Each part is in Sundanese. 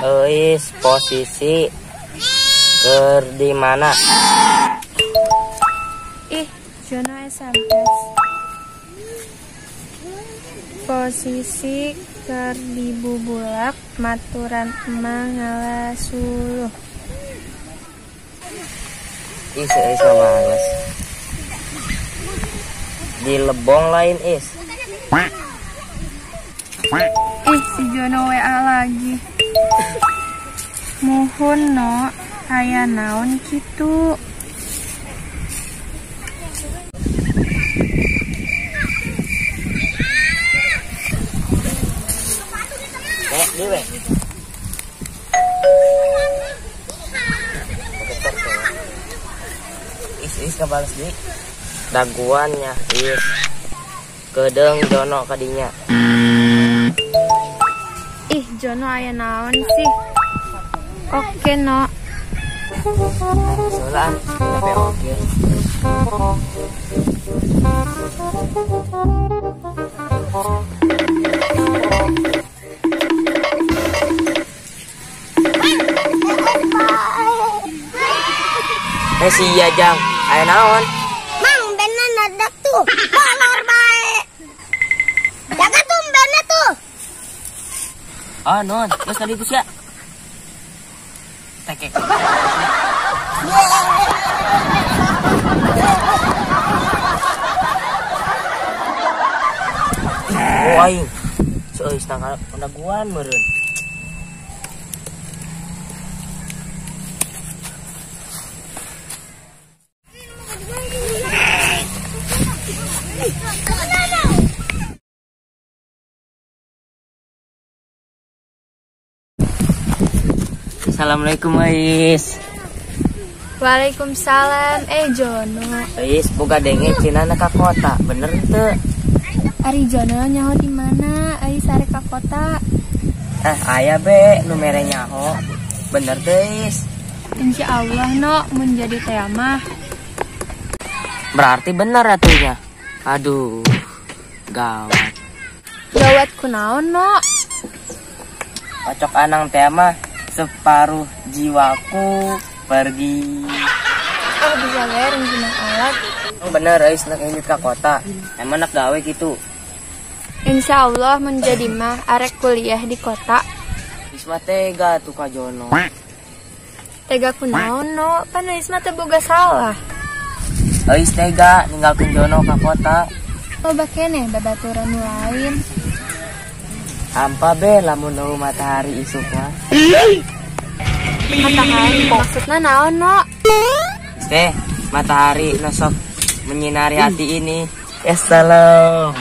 Euis posisi keur di mana? Ih, Jono SMS. Posisi keur di Bubulak maturan emang ngala suluh. Ih, si Euis mah males. Di Lebong lain, Is. Ih, si Jono WA lagi. Muhun no, aya naon kitu. Dewe. Is is kabalas deui. Daguannya is. Kedeung Jono kadinya. Ih, Jono aya naon sih? Oke, no. Soalan, tapi oke. Eh sia jang, aya naon? Mang, bena nadak tuh. Molor bae. Jaga tuh bena tuh. Ah, non, geus tadi sia. Tekek. Oh aing. Seuis nang pendaguan meureun. Assalamualaikum, Ais. Waalaikumsalam. Jono. Ais, boga denge cenah ka kota. Bener teu? Ari Jono nyaho di mana? Ais arek ka kota. Aya be nu mere nyaho. Bener teu, Is? Insyaallah no mun jadi teh mah. Berarti bener atunya. Aduh, gawat. Gawat kunaon no? Kocok anang teh mah separuh jiwaku pergi. Oh, bisa lereng gimana alat? Oh, bener, Ais nak ini ke kota. Emang nak gawe gitu. Insya Allah menjadi mah arek kuliah di kota. Isma tega tuh ka Jono. Tega kunaon no, pan Isma teh boga salah. Ais tega ninggalkeun Jono ka kota. Loba keneh babaturan nu lain. Hampa be lamun eueuh matahari isuk mah. Matahari maksudna naon no? Teh, matahari nosok menyinari hati ini. Ya salam.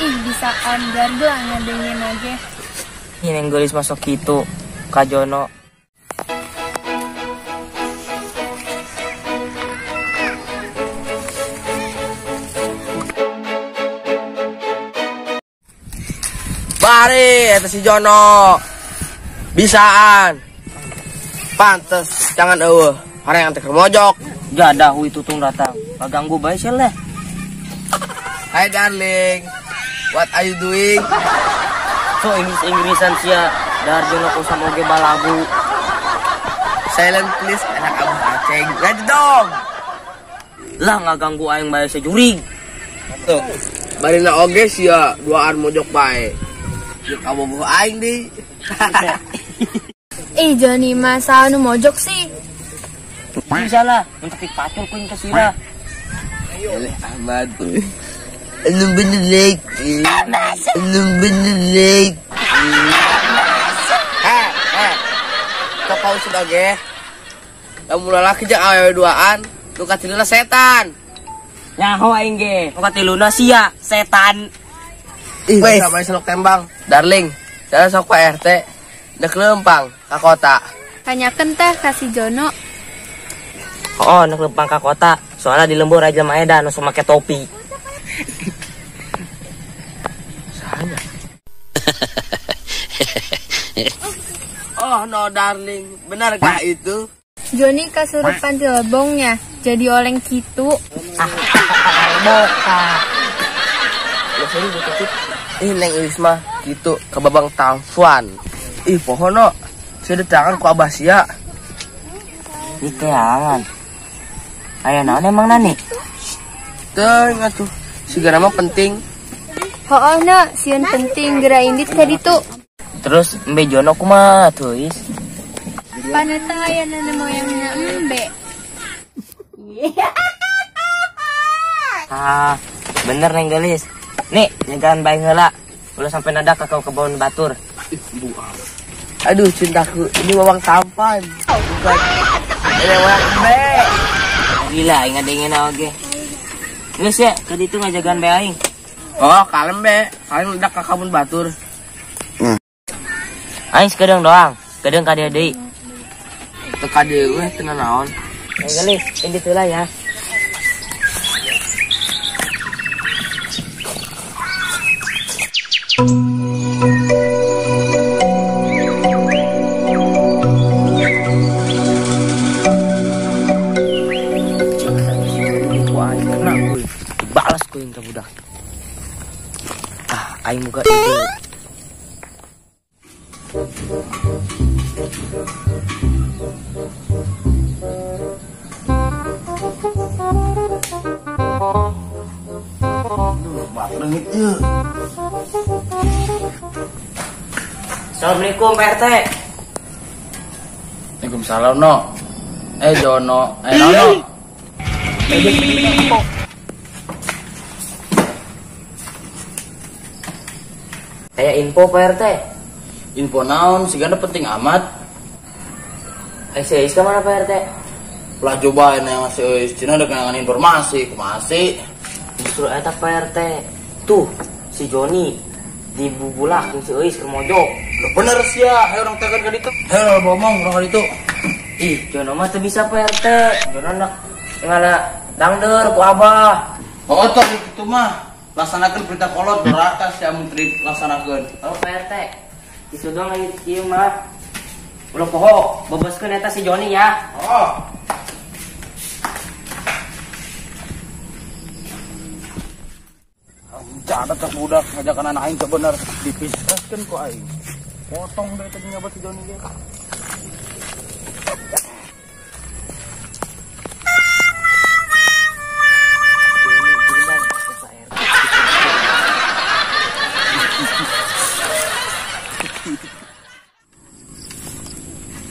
Ih, bisa on guard lah ngadengin aja. Ini yang gelis masuk gitu, Kak Jono. Bari, eta si Jono. Bisaan. Pantes, jangan eueuh. Orang yang teh mojok. Jadah hui tutung datang. Ganggu bae sih leh. Hai darling. What are you doing? So Inggris-Inggrisan sia. Dar Jono kusam oge balagu. Silent please, anak Abu Aceng. Lanjut dong. Lah ngaganggu aing bae sejurig. Tuh, barina oge sia duaan mojok bae. Yuk kabogoh aing di. Ih Joni masa anu mojok sih. Bisa lah, untuk dipacul kuing ke sira. Eleh Ahmad. Anu bener lagi. Anu bener lagi. Heh. Kau kau sudah ge. Lamun lalaki jeung awewe duaan, nu katiluna setan. Nyaho aing ge, nu katiluna sia setan. Ih, sama selok tembang. Darling, saya sok Pak RT. Dek lempang ka kota. Tanyakeun teh ka si Jono. Oh, nek lempang ka kota. Soalnya di lembur aja mah edan nu make topi. Sahanya. Oh no darling, benarkah itu? Joni kasurupan di lebongnya, jadi oleng kitu. Ah, boka. Ih, Neng Uis mah gitu ke babang tamfuan. Ih, poho no. Sia diteangan ku abah sia. Diteangan. Aya naon emang nani? Teu atuh. Sigana mah penting. Hooh na, sieun penting geura indit ka ditu. Terus embe Jono kumaha tuh, Is? Paneta aya nenek moyangna embe. Ah, bener Neng Gelis. Nih, nyegaan bae heula. Ulah sampai nadak ka kebon batur. Ih, buang. Aduh, cintaku, ini wawang tampan. Bukan nenek moyang embe. Gila, aing ngadengin oge. Geus ya, ka ditu ngajagaan bae aing. Oh, kalem be. Kalem udah ke kebun batur. Aing sekedeng doang, kedeng ka dieu deui. Teu ka dieu we teu naon. Neng Gelis, indit heula ya. Balas ku yang budak. Ah, aing buka ide. Aduh, banget ieu. Assalamualaikum Pak RT. Waalaikumsalam no. Jono, Nono. Kayak info Pak RT. Info naon, sigana penting amat. Si Eis kemana Pak RT? Lah coba ini masih Eis, cina udah kenangan informasi, kumaha sih? Justru eta Pak RT. Tuh, si Joni dibubulak si Eis ke mojok. Lah bener sih ya, ayo orang tekan ka ditu. Hei, bomong orang ka ditu. Ih, Jono mah teu bisa Pak RT. Jono nak ngala dangder ku abah. Oh, toh kitu mah. Laksanakeun perintah kolot doraka sia menteri laksanakeun. Oh Pak RT, itu doang lagi ieu mah. Ulah poho, bebaskeun eta si Joni ya. Oh. Catat cak budak ngajakan anak aing teu bener dipisahkeun ku aing. Potong dari tadi nyabat si Joni ge.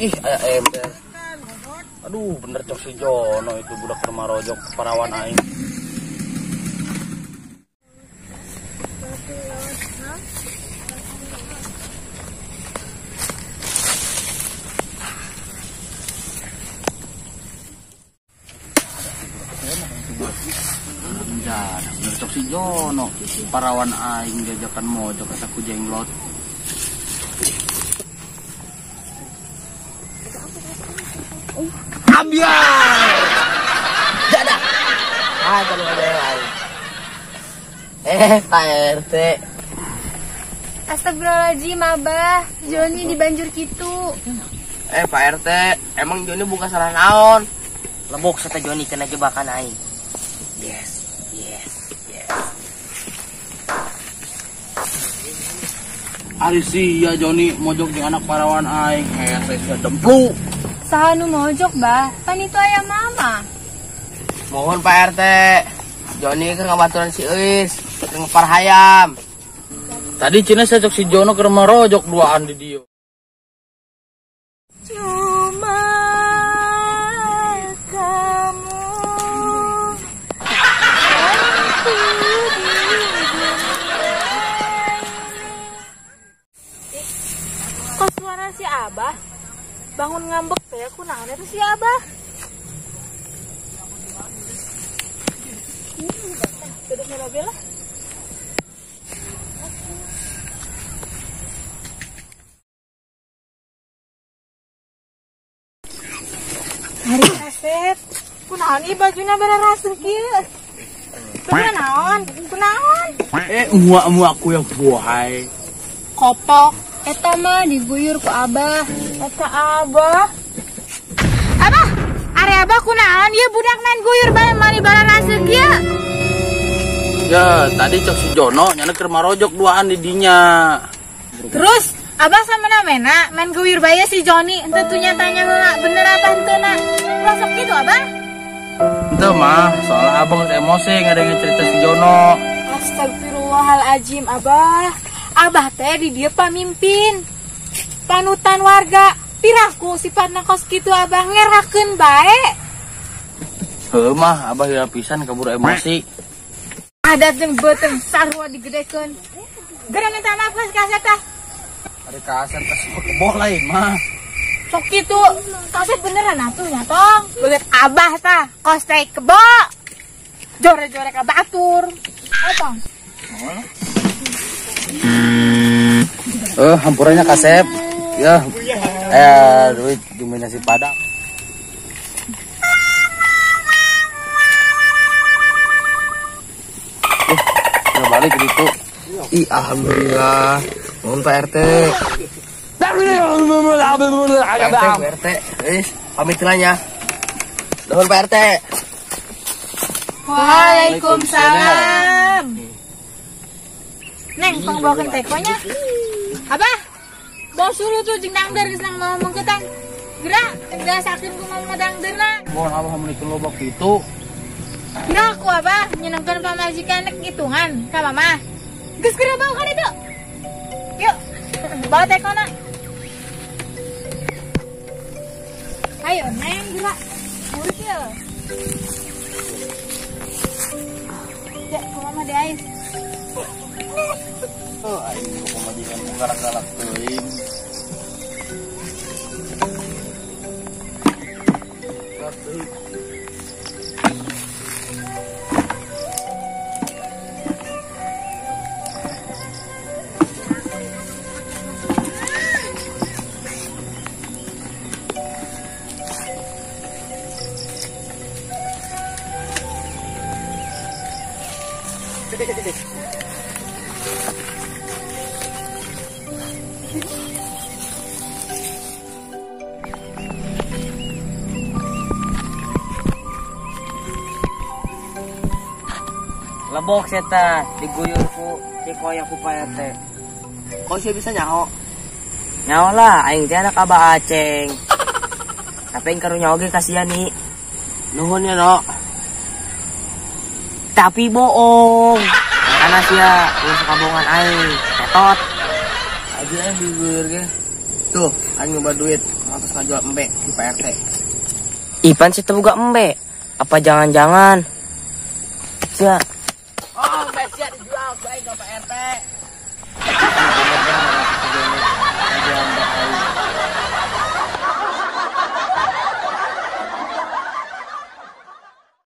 Ih, aya ember. Aduh, bener cok si Jono itu budak rojok parawan aing. Bener cok si Jono parawan aing jajakan mojok kata ku jenglot. Ambiar. Dadah. Ah, kalau ada yang lain. Pak RT. Astagfirullahaladzim, Abah. Joni dibanjur kitu. Pak RT, emang Joni bukan salah naon. Lebok serta Joni kena jebakan aing. Yes, yes, yes. Ari sia Joni mojok jeung anak parawan aing. Hese sia demplu. Saha nu mojok, Bah? Pan itu ayah mama. Mohon Pak RT. Joni keur ngabaturan si Eis, keur ngepar hayam. Tadi cina saya cok si Jono keur marojok duaan di dieu. Cuma kamu aku di dunia ini. Kok suara si Abah? Bangun ngambek teh kunaon eta si Abah? Duduk mobil lah. Hari Asep, kunaon ieu bajuna bararaseuh kieu? Kunaon? Kunaon? Muak-muakku yang buai. Kopok. Eta mah diguyur ku Abah. Eta Abah. Abah, are Abah kunaon ieu budak main guyur bae mani bararaseuh kieu? Ya, tadi cok si Jono nyana keur marojok duaan di dinya. Terus Abah sama namena main guyur bae si Joni, henteu tuh nyatanya heula bener apa henteu na. Ulah sok kitu abah. Henteu mah, soalnya abah geus emosi ngadengin cerita si Jono. Astagfirullahalajim abah. Abah teh di dieu pamimpin. Panutan warga. Piraku sifatna kos kitu abah ngerakeun bae. Heuh mah, abah hilap pisan kabur emosi. Adat jeung beuteung sarua digedekeun. Geura minta maaf geus ka Asep tah. Ari ka Asep teh keboh lain mah. Sok kitu, kasep beneran atuh nya tong. Beuleut abah tah, kos teh kebo. Jore-jore ka batur. Ayo tong. Hampurannya kasep. Ya. Duit cuma nasi padang. Udah balik gitu. Ih, alhamdulillah. Mohon Pak RT. Pak RT, Bu RT. Pamit lah ya. Nuhun Pak RT. Waalaikumsalam. Neng, pangbawakeun tekonya. Abah, bawa suluh tuh jeung dangder geus nang ngomong ketan. Gerak, geura sakeun ku mama dangderna. Mohon abah meunikeun loba kitu. Gerak ku abah nyenengkeun pamajikan nek ngitungan ka mama. Geus geura bawa ka ditu. Yuk, bawa tekona. Ayo neng gerak. Murid ya. Ya, ku mama diais. Oh, aing pamajikan ku galak-galak teuing. Lebok seta diguyur ku cikoya ku Pak RT. Kok sih bisa nyaho? Nyaho lah, aing teh anak Abah Aceng. Tapi aing karunya oge kasihan nih. Nuhun ya, Nok. Tapi bohong. Karena sia geus kabongan aing, tetot. Aja aing diguyur ge. Tuh, aing nyoba duit, atas ngajual embe di Pak RT. Ipan sih teu boga embe. Apa jangan-jangan sia. Oh, sia dijual baik ke Pak RT.